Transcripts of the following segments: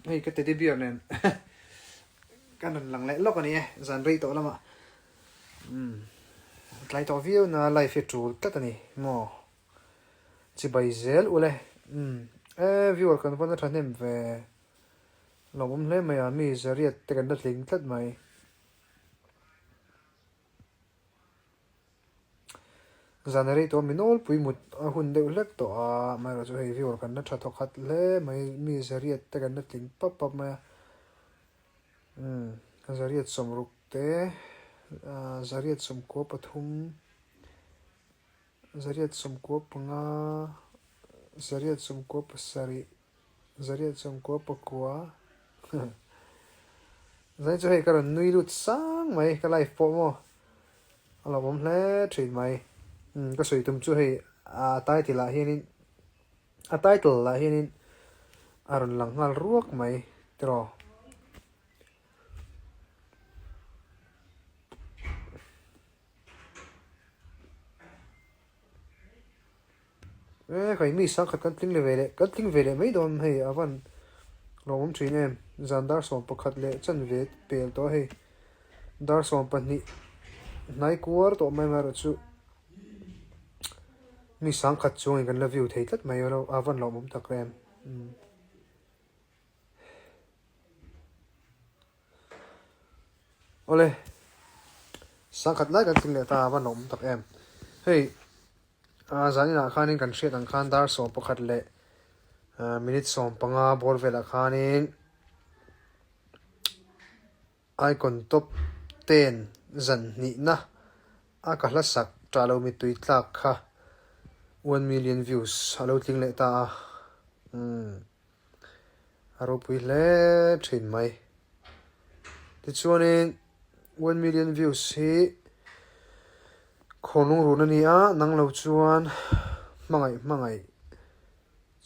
Hei ka teddy bear nen ka rawn lang leh lawk a ni e, zan rei tawh lamah. Umm tlai tawh viau na live hi a tul tlat a ni maw? Chibai zel ule. Umm e viewer kan vawn a thahnem ve lawmawm hle mai a, mi zariat te kan la tling tlat mai. Zan a rei tawh a, mi nawlpui mut a hun deuh hlek tawh a, amaherawhchu hei viewer kan la tha thawk khat hle mai, mi zariat te kan la tling pap pap mai a, umm zariat sawmruk te ah zariat sawmkua pathum zariat sawmkua panga zariat sawmkua pasarih. Zariat sawmkua pakua Zai chu hei ka rawn nui lut sang mai ka live pawh maw a lo awm hle thin mai umm ka sawi tum chu hei a title ah hianin a title ah hianin a rawn lang nghal ruak mai tiraw. E kai mi sang khat kan tling leh ve leh kan tling ve leh mai dawn hei a van lawmawm thin em zan dar 11 leh chanve pel tawh a hei dar 12 hnai kuar tawh mai mai erawh chu mi sang khat chuangin kan la view thei tlat mai a van lawmawm tak em. Awle, sangkhat lai kan tling leh ta a va nawm tak em. Hei, ah zaninah khanin kan hriat ang khan dar 11 leh minute 15 bawr velah khanin Icon top ten zan hnihna a ka hla sak ṭah lo mittui tlak kha 1 million views a lo tling leh ta a. Umm. A ropui hle thin mai. Tichuanin 1 million views hi khawnlung run a ni a, nang lo chuan hmangaih hmangaih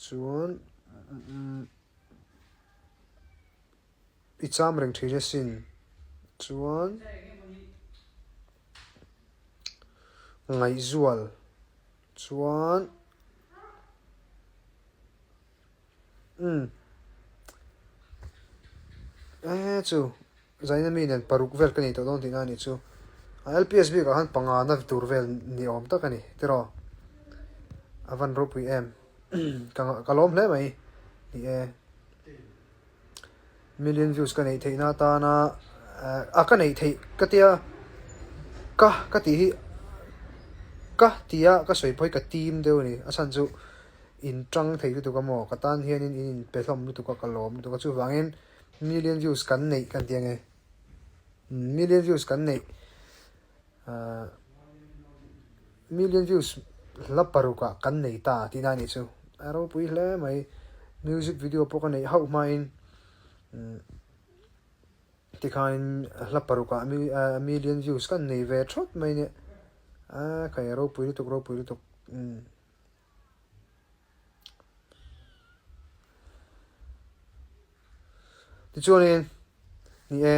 chuan i cham reng thin asin chuan ngaihzual chuan. Umm e chu zaina mi nen paruk vel ka nei tawh dawn tihna a nih chu a LPS bikah khan panga na tur vel ni awm tak a ni tiraw a van ropui em ka ka lawm hle mai ni e million views ka neih theihna atana a ka neih theih ka tia ka ka tih hi ka tia ka sawi pawh hi ka tim deuh a ni a chhan chu. In tang thei lutuk a maw? Ka tan hianin in inpe hlawm lutuk a, ka lawm lutuk a. Chuvangin million views kan neih kan ti ange. Million views kan neih ahh million views hla parukah kan nei ta tihna a nih chu. A ropui hle mai. Music video pawh ka neih hauh hmain umm tikhanin hla parukah million views kan nei ve thawt mai nia. Aaa khaih a ropui lutuk ropui lutuk umm. Tichuanin ni e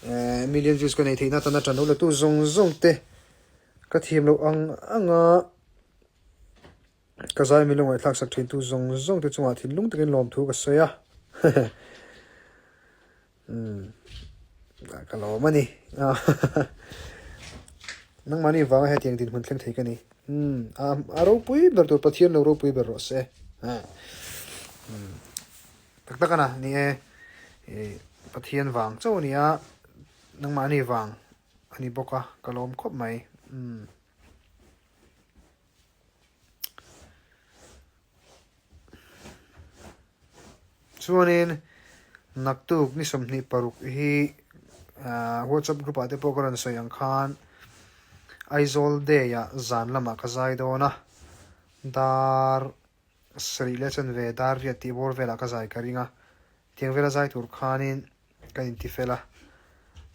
eh million views ka nei theihna atana tan lo la tu zawng zawng te ka thiam loh ang anga ka zai min lo ngaihthlak sak thin tu zawng zawng te chungah thinlung takin lawmthu ka sawi a Umm ka lawm a ni nangmahni vanga hetiang dinhmun thleng thei ka ni umm a ropui ber tur Pathian lo ropui ber rawh se umm tak tak a na ni e ih Pathian vang chauh a ni a nangmahni vang a ni bawk a ka lawm khawp mai umm. Chuanin naktuk ni 26 hi ahh WhatsApp group ah te pawh ka rawn sawi ang khan Aizawl day ah zan lamah ka zai dawn a, dar sarih leh chanve dar riat tih bawr velah ka zai ka ring a, tiang vela zai tur khanin kan inti fel a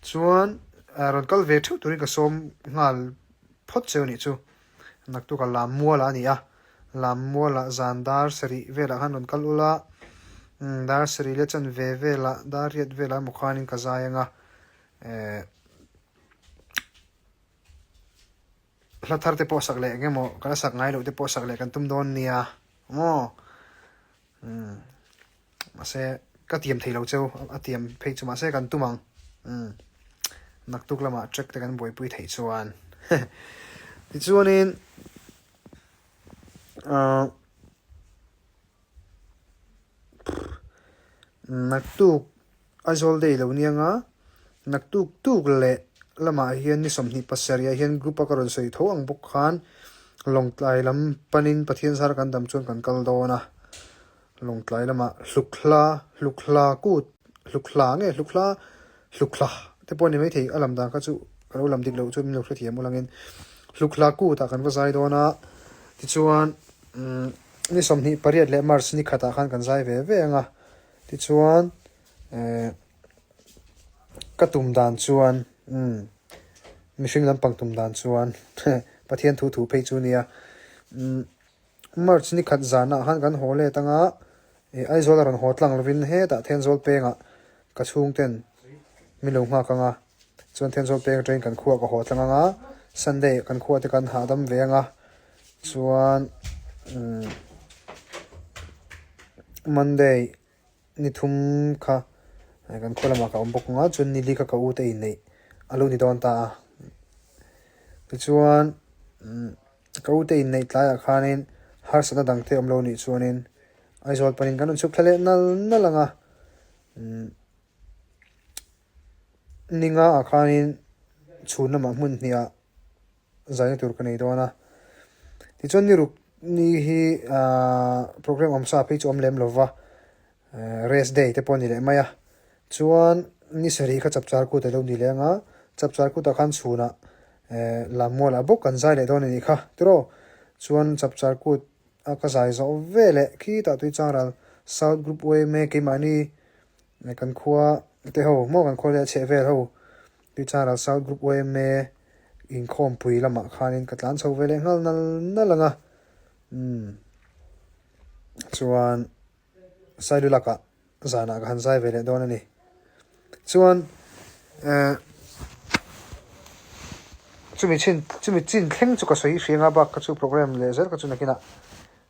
chuan rawn kal ve theuh turin ka sawm nghal phawt cheu anih chu naktuk a lam mual ah a ni a lam mual ah zan dar sarih velah khan rawn kal ula dar sarih leh chanve velah dar riat velah emaw khanin ka zai anga eh hla thar te pawh sak leh eng emaw ka la sak ngai loh te pawh sak leh kan tum dawn nia maw umm. Mahse. Ka tiam thei lo cheu, a tiam phei chu mahse kan tum ang. Umm naktuk lamah track te kan buaipui theih chuan. Tichuanin ahh naktuk Aizawl day lo nia nga, naktuk tuk leh lamah hian ni 27 ah hian group a ka rawn sawi tho ang bawk khan Lawngtlai lam panin Pathian zar kan dam chuan kan kal dawn a. Lawngtlai lamah Hlukhla, Hlukhla kut, Hlukhla nge Hlukhla, Hlukhla te pawh a ni maithei, a lam dan kha chu ka lo lam dik loh chuan min lo hrethiam ul angin Hlukhla kutah kan va zai dawn a, tichuan umm ni 28 leh March ni khatah khan kan zai ve ve ang a, tichuan eh ka tum dan chuan umm mihring lampang tum dan chuan Pathian thu thu phei chu nia umm. March ni khat zanah khan kan haw let anga ih Aizawl a rawn haw tlang lovin hetah Thenzawl pengah ka chhungten min lo nghak anga chuan Thenzawl peng atangin kan khuaa ka haw tlang anga Sunday kan khua te kan hahdam ve anga chuan umm Monday ni thum kha kan khua lamah ka awm bawk anga chuan ni li kha ka u te inneih a lo ni dawn ta a tichuan umm. Ka ute inneih tlaiah khanin harsatna dangte awm lo nih chuanin Aizawl panin kan rawn chhuk thla leh nal nal ang a, umm ninga ah khanin chhun lamah hmun hnihah zaina tur ka nei dawn a. Tichuan ni ruk ni hi ahh programme awm sa phei chu awm lem lo va, Rest day te pawh a ni leh mai a, chuan ni sarih kha chapchar kut a lo ni leh ang a, chapchar kutah khan chhunah lammualah bawk kan zai leh dawn a nih kha tiraw, chuan chapchar kut a ka zai zawh ve leh khitah tui chang ral South Group yma keimahni kan khua te ho maw kan khua leh a chheh vel ho tui chang ral South Group yma inkhawmpui lamah khanin ka tlan chho ve leh nghal nal nal ang a, umm chuan. Sailu lakah zanah ka han zai ve leh dawn a ni. Chuan eh chumi chin chumi chin thleng chu ka sawi hriang a bak kha chu programme leh zel kha chu nakinah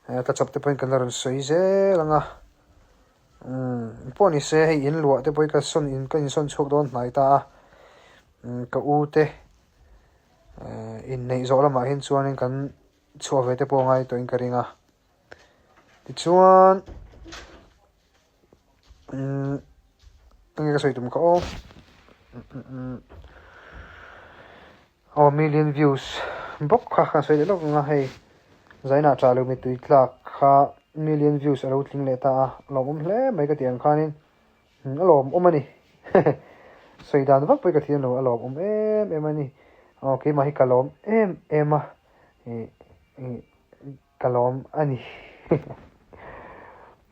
eh ka chawp te pawhin kan la rawn sawi zel ang a. Umm pawh ni se hei in luah te pawh hi ka sawn in ka insawn chhuak dawn hnai ta a. Umm ka u te eh inneih zawh lamah hian chuanin kan chhuah ve te pawh a ngai tawhin ka ring a. Tichuan umm enge ka sawi tum kha aw aw million views bawk kha ka sawi leh lawk ang a hei zainah tah lo mittui tlak kha million views a lo tling leh ta a lawmawm hle mai ka tih ang khanin a lawmawm a ni sawi dan vak pawh hi ka thiam lo a lawmawm em em a ni aw keimah hi ka lawm em em a ih ih. Ka lawm a ni.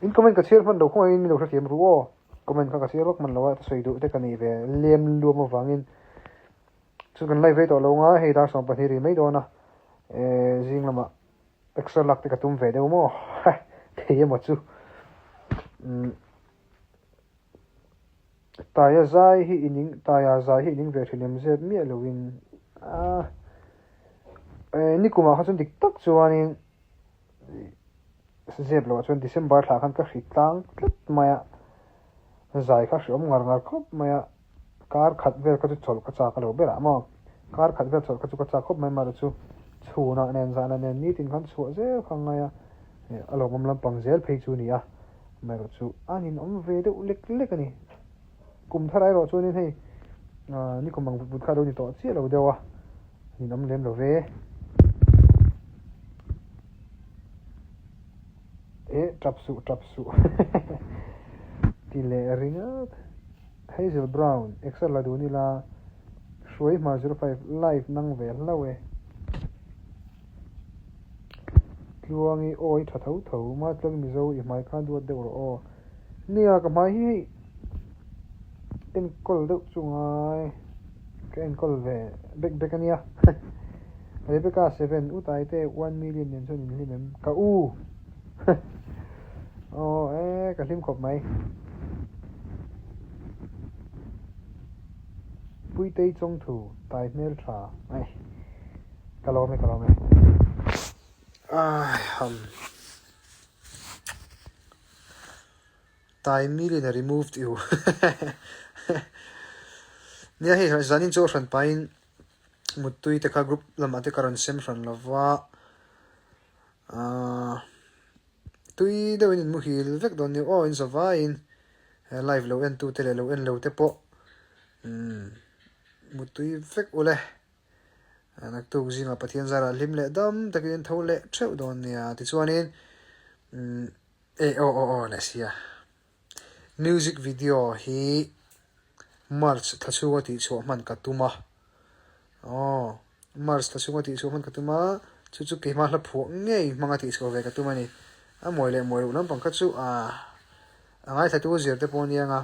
In comment ka chhiar hman lo khawngaih in min lo hrethiam ru aw. Comment kha ka chhiar vak hman lo a, ka sawi duh te ka nei ve lem luam avangin. Chu kan live rei tawh lo nga, hei dar 12 ri mai dawn a, eh zing lamah extra lak te ka tum ve deuh maw thei emaw chu. Umm Taia zai hi i ning Taia zai hi i ning ve thin em zep miah loin a eh nikumah kha chuan dik tak chuanin zep loh ah chuan December thlah khan ka hri tlang tlat mai a zai kha hriawm ngar ngar khawp mai a kar khat vel kha chu chawlh ka chak a lo berah maw kar khat vel chawlh kha chu ka chak khawp mai mahse chu chhunah nen zanah nen nitin khan chhuah zel kha a ngai a a lawmawm lampang zel phei chu a ni a. Amaherawh chu a ninawm ve deuh lek lek a ni. Kum thar erawh chuanin hei nikum ang vut vut kha a lo ni tawh chiah lo deuh a, ninawm lem lo ve. Eh tap suh tap suh ti leh ringawt. Hazel Brown, Excel la dun ila, Hruai hmar 05 live nang ve hlauh e. Tluangi aw i tha tho tho, Matluangi Mizo i hmai kha duat deuh rawh aw. Nia ka hmai hi hei enkawl deuh chu ngai ka enkawl ve bek bek ania. Rebecca 7 u Taite 1 million nen chuan in hlim em? Ka u aw e ka hlim khawp mai. Puitei chawngthu tai hmel tha ai. Ka lawm e, ka lawm e. Ai ham. Taimilin a removed you. Nia hei zanin chu hran pahin muttui te kha group lamah te ka rawn sem hran lova aaa tui deuhin in muhil vek dawn nia aw in zavaiin he live lo en tu te leh lo en lo te pawh umm muttui vek ule. Naktuk zingah Pathian zarah hlim leh dam takin in tho leh theuh dawn nia tichuanin umm Eh aw aw aw leh sia. Music video hi March thla chhunga tihchhuah hman ka tum a. Aw March thla chhunga tihchhuah hman ka tum a, chu chu keimah hla phuah ngei hmanga tihchhuah ve ka tum a ni. A mawi leh mawi loh lampang kha chu a a ngaithlatu zir te pawh a nia nga.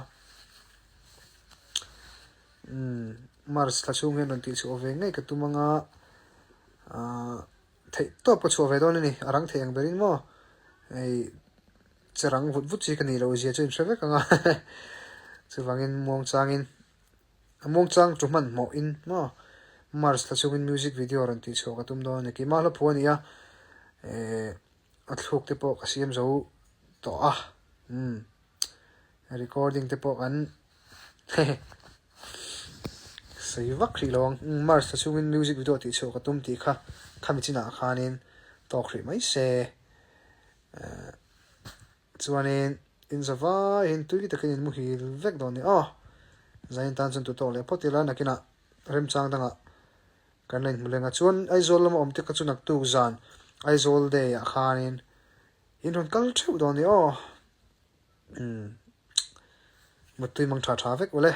Umm March thla chhung hian rawn tihchhuah ve ngei ka tum anga ah. Theih tawp ka chhuah ve dawn a ni, a rang theih ang berin maw? Hei che rang vut vut chi ka nih loh zia chu in hre vek ang a, chuvangin muangchangin a muangchang chu hmanhmawhin maw Mars thla chungin music video rawn tih chhuah ka tum dawn a ni. Keimah hla phu a ni a, eh a thluk te pawh ka siam zo tawh a, umm recording te pawh kan hehe. Sawi vak hrih lo ang. Mars thla chhungin music video tih chhuah ka tum tih kha khami chinah khanin tawk hrih mai se. Chuanin in za vaiin tui takin in muhil vek dawn ni aw. Zain tan chuan tu tawk leh phawt ila nakinah remchang dangah kan la inhmu leng a. Chuan Aizawl lama awm te kha chu naktuk zan Aizawl day ah khanin in rawn kal theuh dawn ni aw. Muttui mang tha tha vek ule.